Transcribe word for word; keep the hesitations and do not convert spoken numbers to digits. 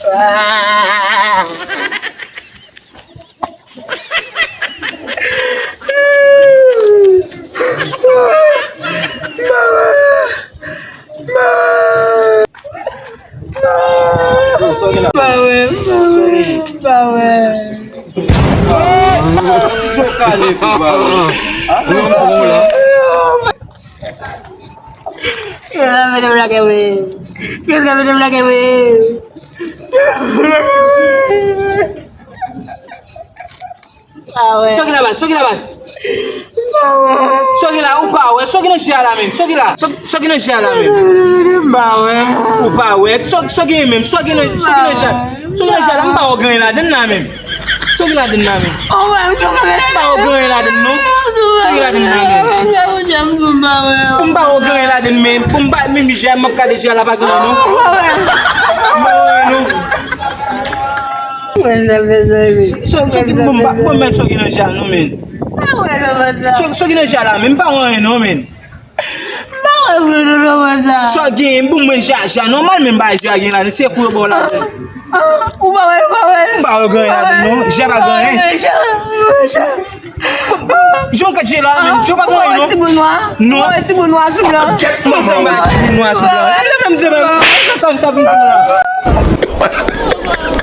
Sa w gen la? M pa wè, m pa wè, m pa wè. Yo kale pou ba wè. Yo, mete m lakay mwen. Yo, mete m lakay mwen. Ah ouais. Sa w gen la baz, sa w gen la baz. Ah ouais. Sa w gen la, ou pa wè. Sa w gen nan je a la menm. Sa w gen la, sa, sa w gen nan je a la menm. M pa wè. Ou pa wè. Sa, sa w gen menm. Sa w gen nan, sa w gen nan je a. Sa w gen nan je a la, m pa wè w gen anyen ladann la menm. Sa w gen ladann la menm. Oh, ouais, m pa wè w gen anyen ladann non. Sa w gen ladann la menm. M pa wè w gen anyen ladann menm. Pou m pa menm je a, m ap gade je a la pa gen anyen non. M pa wè non. Mwen nan bezwen wi. So, so, so, bon, bon, men so gen nan je a non men. Pa wè non, bòs la. So, so gen nan je a la men, m pa wè anyen non men. M pa wè vre non, non, bòs la. So gen, bon, mwen je a, je a nòmal men m pa je a gen la, se kou yo ba w la. Ah, ou pa wè, ou pa wè. M pa wè gen anyen la non, je a pa gen anyen. Jan w gad je la menm, je pa gen anyen non. Ou wè timoun nwa? Non. Ou wè timoun nwa sou blan? Mwen sa m ba timoun nwa sou blan. Lè menm je menm, sa m sa vin pou la.